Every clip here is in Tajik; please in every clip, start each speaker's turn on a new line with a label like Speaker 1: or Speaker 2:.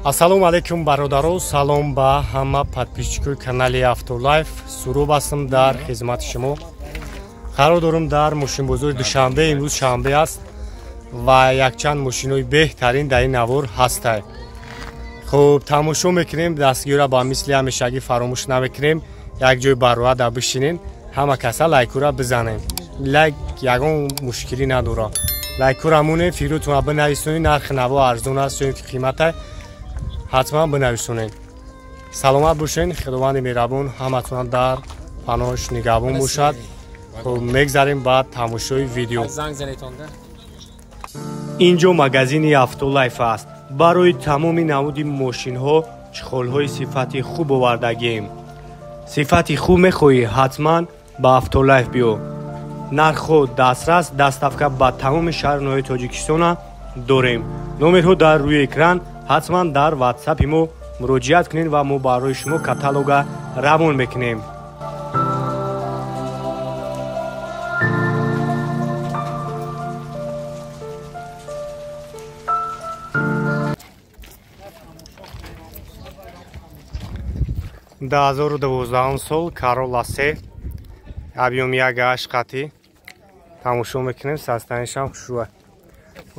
Speaker 1: Ассалому алайкум бародаро, салом ба ҳама подписчикои канали Автолайф. Суроб ҳастам дар хизмати шумо. Қарор дорам дар мошинбозори Душанбе. Имрӯз шанбе аст ва якчанд мошинои беҳтарин дар ин навор ҳастанд. Хуб, тамошо мекунем, дастгиёра ба мисли ҳамешагӣ фаромӯш намекунем. Як ҷои бароат да бишинем, ҳама каса лайкура бизанем. Лайк ягон мушкилӣ надорад. Лайкура монем, фирӯтона бинависонед, нархи наво арзон аст ё ин ки қимата ҳатман бинависонед. Саломат бошед, Худованди меҳрабон ҳаматона дар паноҳаш нигаҳбон бошад. Хуб, мегзарем ба тамошои видео. Инҷо магазини Автолайф аст. Барои тамоми намуди мошинҳо чиқолҳои сифати хуб овардагием. Сифати хуб мехоҳӣ, ҳатман ба Автолайф биё. Нархҳо дастрас, доставка ба тамоми шаҳру ноҳияи Тоҷикистона дорем. Номерҳо дар рӯи экран, ҳатман дар ватсапи мо муроҷиат кунед ва мо барои шумо каталога равон мекунем. Ду ҳазору дувоздаҳум сол Corolla се объём 1.8 қатӣ тамошо мекунем, состояниешам хушрӯа.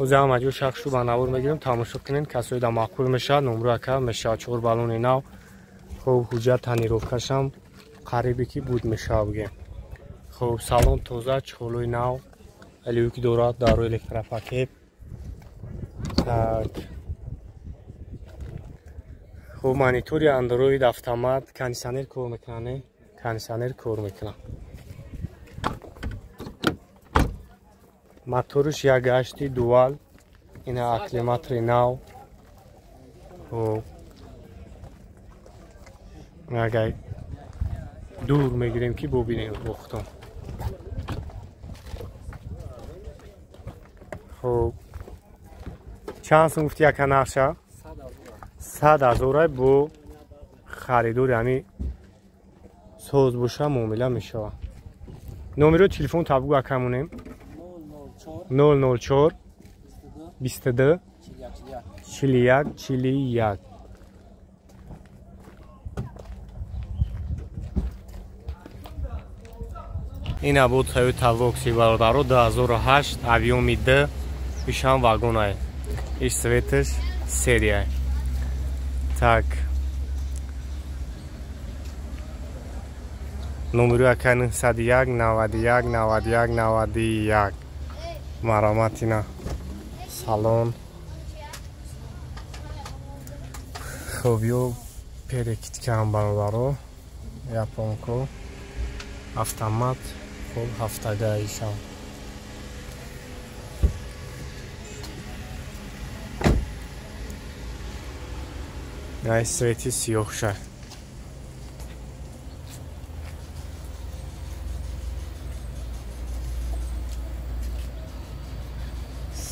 Speaker 1: Ози ҳама ҷо шахшу ба навор мегирем, тамошо кунем, касое да маъқул мешавад, номро ака мешавад, чор баллони нав. Хуб, ҳуҷҷат тонировкашам қарибе ки буд мешавад бигем. Хуб, салон тоза, чиқолои нав, люк дорад, дару электропакет. Так. Хуб, монитори Android автомат, кондиционер кор мекунад, не? Кондиционер кор мекунад. Моториш 1.8 дуал, ина акклиматори нав. Хуб, агар дур мегирем ки бубинем бохтон. Хуб, чанд сум гуфти яка нақша? 100 000 бо харидори ҳами соз боша муомила мешавад. Номерои телефон табгу ака монем. 004 22 41 41. Ина буд Toyota Voxy бародаро 2008 объёми Д, ишам вагонае. Иш цветаш серия. Так. Номеру ака 901 91 91 91. Мароматина. Салон. Хуб, ё перекидкам бародаро. Японко. Автомат. Хуб, ҳафтага ишам. Ай цвети сиёҳша.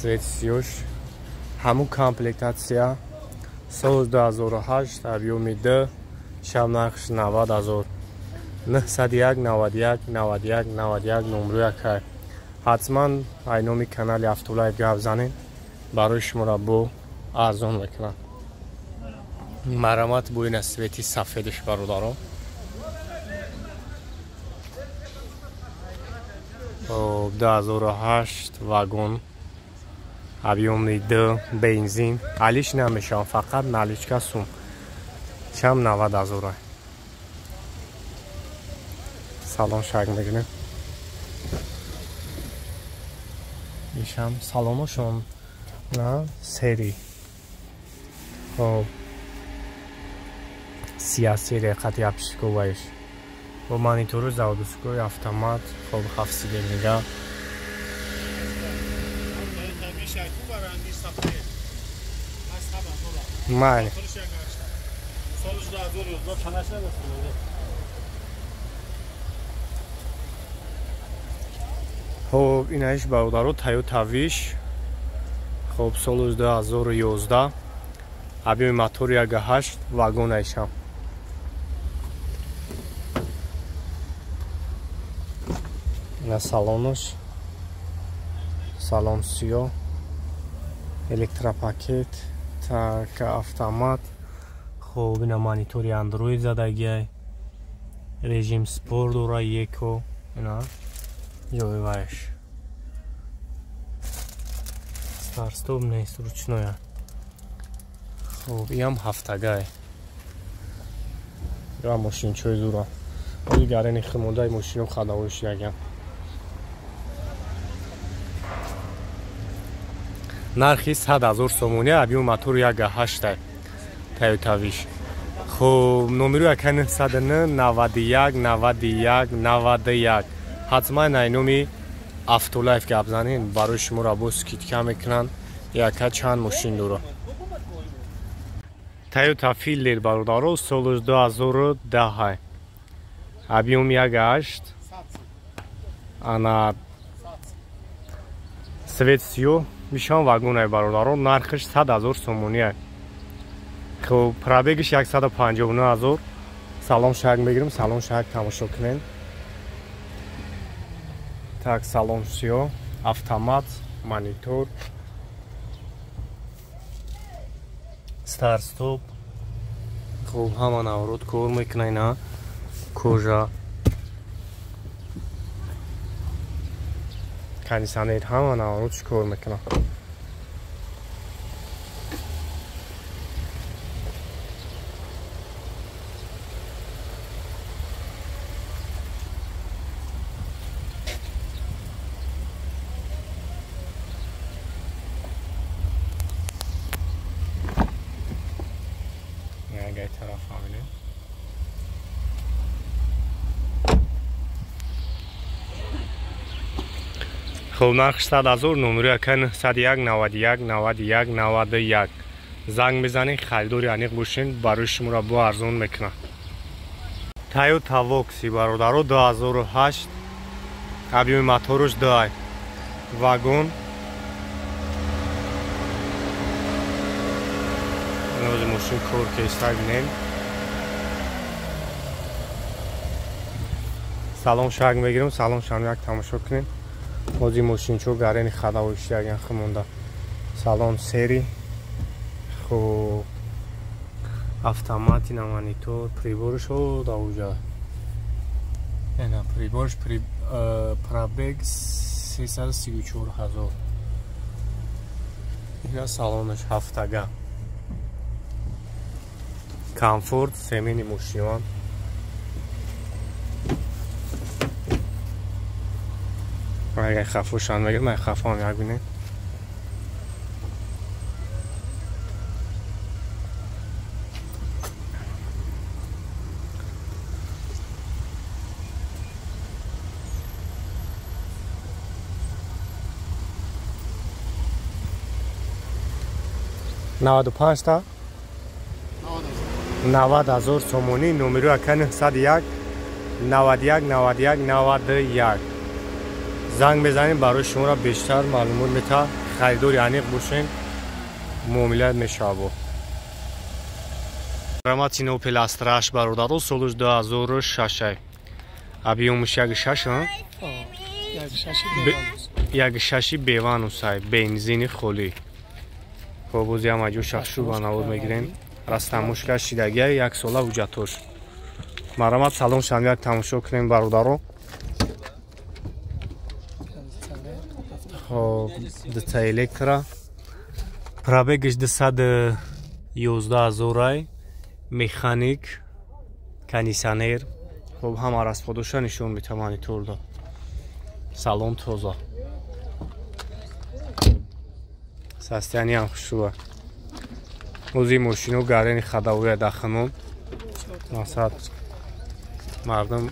Speaker 1: Цвети сиёш. Ҳамун комплектатсия. Сол 2008 объёми Д, шаб нархш 90 000. 901 91 91 91 номру яка. Ҳатман ай номи канали Автолайф гап занед, барои шуморо бо арзон мекунам. Марамат бо ина цвети сафедаш бародаро. Хоб, 2008 вагон объёмни Д, бензин, алиш намешавам, фақат наличка сум. Чам 90 000. Салон шак мегирем. Ишам салоношон на сери. Хоб, сия серия қати обшивковаиш. Бо монитору заводской автомат, хоб ҳафт сиденья. Май. Хоб, инаиш бародаро Toyota Wish. Хоб, соли 2011 объёми мотор 1.8 вагон айшам. Ина салонош. Салон сиёҳ, электропакет, Так, автомат. Хоб, ина монитори Android задагиай. Режим спорт дора, еко. Ина ҷои вайш. Старт-стоп нест, ручноя. Хоб, иам ҳафтагай. Ира мошинчои зура. Ози гарени химондаи мошино хадавош ягам. Нархи 100 000 сомонӣ, объём мотор 1.8 Toyota Wish. Хоб, номеру 909 91 91 91. Ҳатман ай номи Автолайф гап занен, барои шуморо боз скидка мекунанд. Яка чанд мошин дора. Toyota Fielder бародаро, соли 2010. Объём 1.8. Ана свет сиёҳ мишон вагонай бародаро, нархиш 100 000 сомонӣ. Хоб, пробегиш 159 000. Салон шак мегирим, салон шак тамошо кунем. Так, салон сиёҳ, автомат, монитор, старт-стоп. Хоб, ҳама наворот кор мекунад, ина кожа, кондиционер, ҳама наворот кор мекунад. Агай тараф ҳаминем. Хоб, нарх 100 000, номери 901 91 91 91. Занг мезанед, харидори аниқ бошен, барои шуморо бо арзон мекунад. Toyota Voxy бародаро, 2008, объёми мотораш 2, вагон. Нози мошин кор кеста бинем. Салон шак мегирем, салон шам як тамошо кунем. Ҳози мошинчо гарени хадавоши яган химонда. Салон сери. Хоб, автомат, ина монитор, приборш даужа. Ина приборш, пробег 334 000. Ина салонаш ҳафтага. Комфорт семени мошинон. Агар хафошан мегирам, ай хафон як бинем. Наваду панҷта 90 000 сомонӣ, номеру 901 91 91 91. Занг мезанем, барои шуморо бештар маълумот мета. Харидори аниқ бошен, муомилат мешавад. Рамати Opel Astra H бародаро, соли 2006. Объёмаш 1.6, 1.6 беванусай, бензини холӣ. Хоб, бози ҳама ҷо шахшу ба навод мегирем. Растамушка шидагия, як сола ҳуҷҷатош. Марамат, салон шам як тамошо кунем бародаро. Хоб, дута электро. Пробегаш 211 000, механик, кондиционер. Хоб, ҳама расходоша нишон медиҳам мониторда. Салон тоза. Состояние ҳам хушрӯа. Ози мошино гарени хадавоя даханон. Масалан, мардум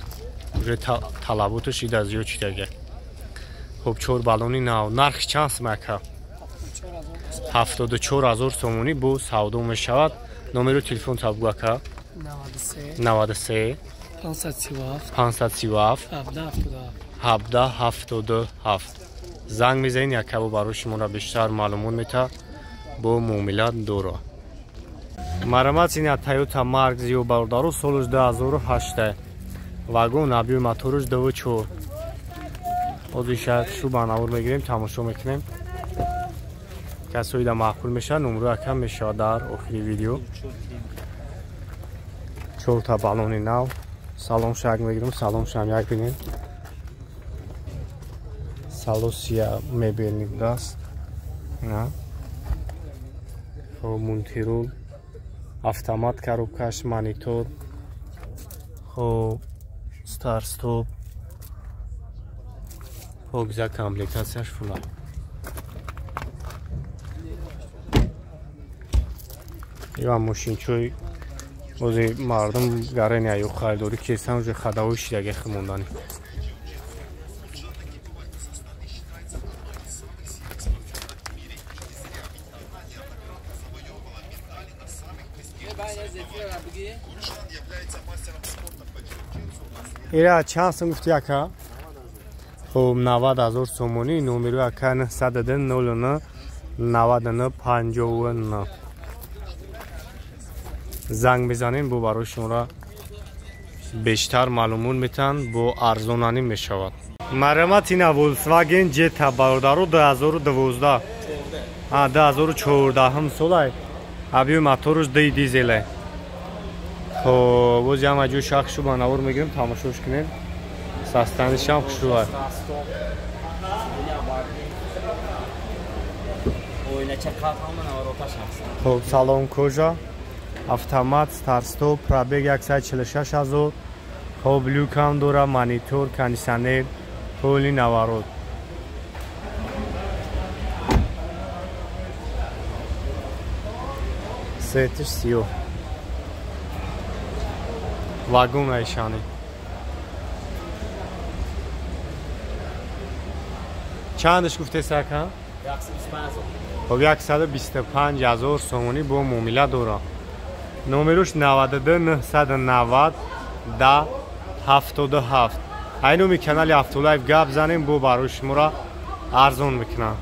Speaker 1: уже талаботаш ида зиёд шидага. Хоб, 4 баллони нав. Нархи чанд сум ака? 74 000 сомонӣ бо савдо мешавад. Номеру телефон табгу ака? 93 537 17 77. Занг мезанед, якабо барои шуморо бештар маълумот мета, бо муомилат дора. Марамат, ина Toyota Mark зиё бародаро, соли 2008. Вагон, объёми мотораш 2.4. Ҳозир шак шу ба навор мегирем, тамошо мекунем. Касои да маъқул мешавад, номро якам мешавад дар охири видео. 4 та баллони нав. Салон шак мегирам, салон шам як бинем. Салосия мебелни будаст. На. Хоб, мунтирул, автомат коробкаш, монитор. Хоб, старт стоп. Покиза комплектатсияш фула. Ива мошинчои ози мардум гарени аю харидорӣ кесан уже хадавои шидаги химондани. Ира чанд сум гуфти ака? Хоб, 90 000 сомонӣ. Номеру ака 902 09 99 59. Занг мезанем, бо барои шуморо бештар маълумот метаҳанд, бо арзонанӣ мешавад. Марамат ина Volkswagen Jetta бародаро 2012 2014 солай. Абиё моторуш ди дизеле. Хоб, боз ям аҷои шахс шу ба навор мегирем, тамошош кунем. Состоянишам хушрӯ. Хоб, салон кожа, автомат, старт-стоп, пробег 146 000. Хоб, люкам дора, монитор, кондиционер, полный наворот. Светиш сиёҳ. Вагон айшани. Чандаш гуфтест ака?
Speaker 2: 125 000.
Speaker 1: Хоб, 125 000 сомонӣ бо муомила дора. Номеруш 92 990 10 77. Ай номи канали Автолайф гап занем, бо барои шуморо арзон мекунам.